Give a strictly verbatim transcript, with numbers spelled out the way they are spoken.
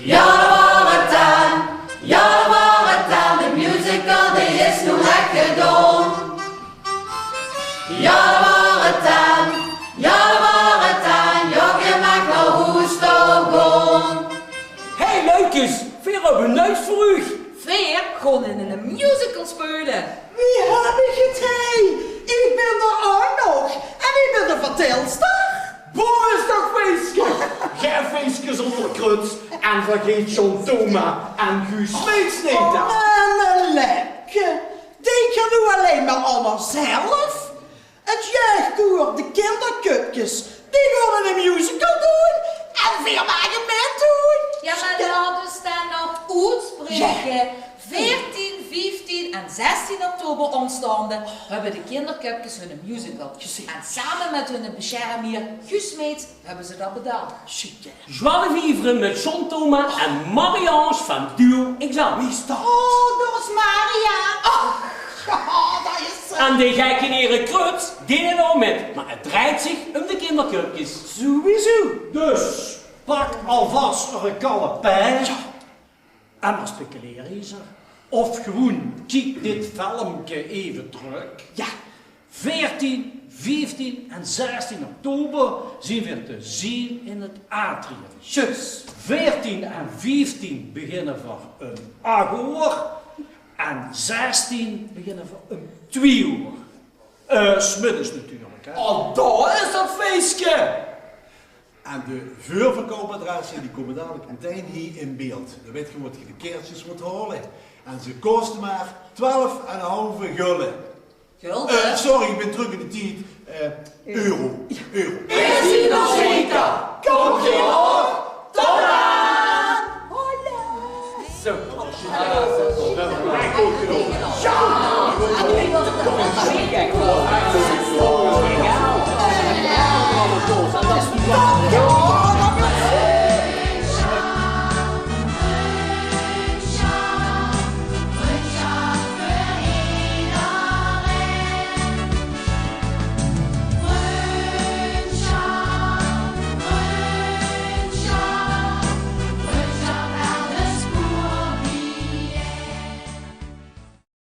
Jao, dao waor 't dan. Jao, dao waor 't dan. De musical, die is noe ech gedaon. Jao, dao waor 't dan. Jao, dao waor 't dan. Jao, geer maag nao hoes toe gaon. Hey luikes, veer höbbe nuits veur uuch. Veer gaon 'n musical speule. Wie höb ich 't hie? Ich bin d'r ouch nog. En ich bin de vertèlster. Boe is dat feeske? Gein feeske zónger kruts. En vergeet John Thoma en Guus Smeets neet, hè. Oh, mien lekker. Dink geer noe allein mer aan uch zelf? 't Jeugkoer, de kinderköpkes, die gaon 'n musical doon. En veer mage mitdoon. Jao, mer laot us dan nog oetspraeke. Jao. Veertien, vieftien en zestien oktober aanstaonde höbbe de kinderköpkes hunne musical. Gezeen. En same mit hunne besjermhier Guus Smeets höbbe ze dat bedach. Sjiek, hè? Joie de vivre mit John Thoma en Marie-Ange van Duo X L. Wie is dat? Oh, dat is Maria. Oh, jao, dat is ze. En de Gekke Hiere Kruts, die doon mit. Mer 't drejt zich um de kinderköpkes. Sowieso. Dus, pak alvas eure kalle pen. Jao. En mer speculeer ins. Of gewoen, kiek dit filmke eve trök. Jao. Veertien, vieftien en zestien oktober zien veer te zien in 't atrium. Zjus. Veertien en vieftien beginne veer um ach oor. En zestien beginne veer um twie oor. Eh, 's middes natuurlik, hè. Oh, dao is dat feeske! En de veurverkoupadresse, die kómme dalik metein hie in beeld. Dan weit geer wo geer de kaertjes mót haole. En ze koste mer twelf en 'n halve gulde. Gulde? Eh, sorry, ich bin trök in de tied. Eh, euro. Euro. Is 't nog zeker? Kóm geer op. Tot dan. Zo.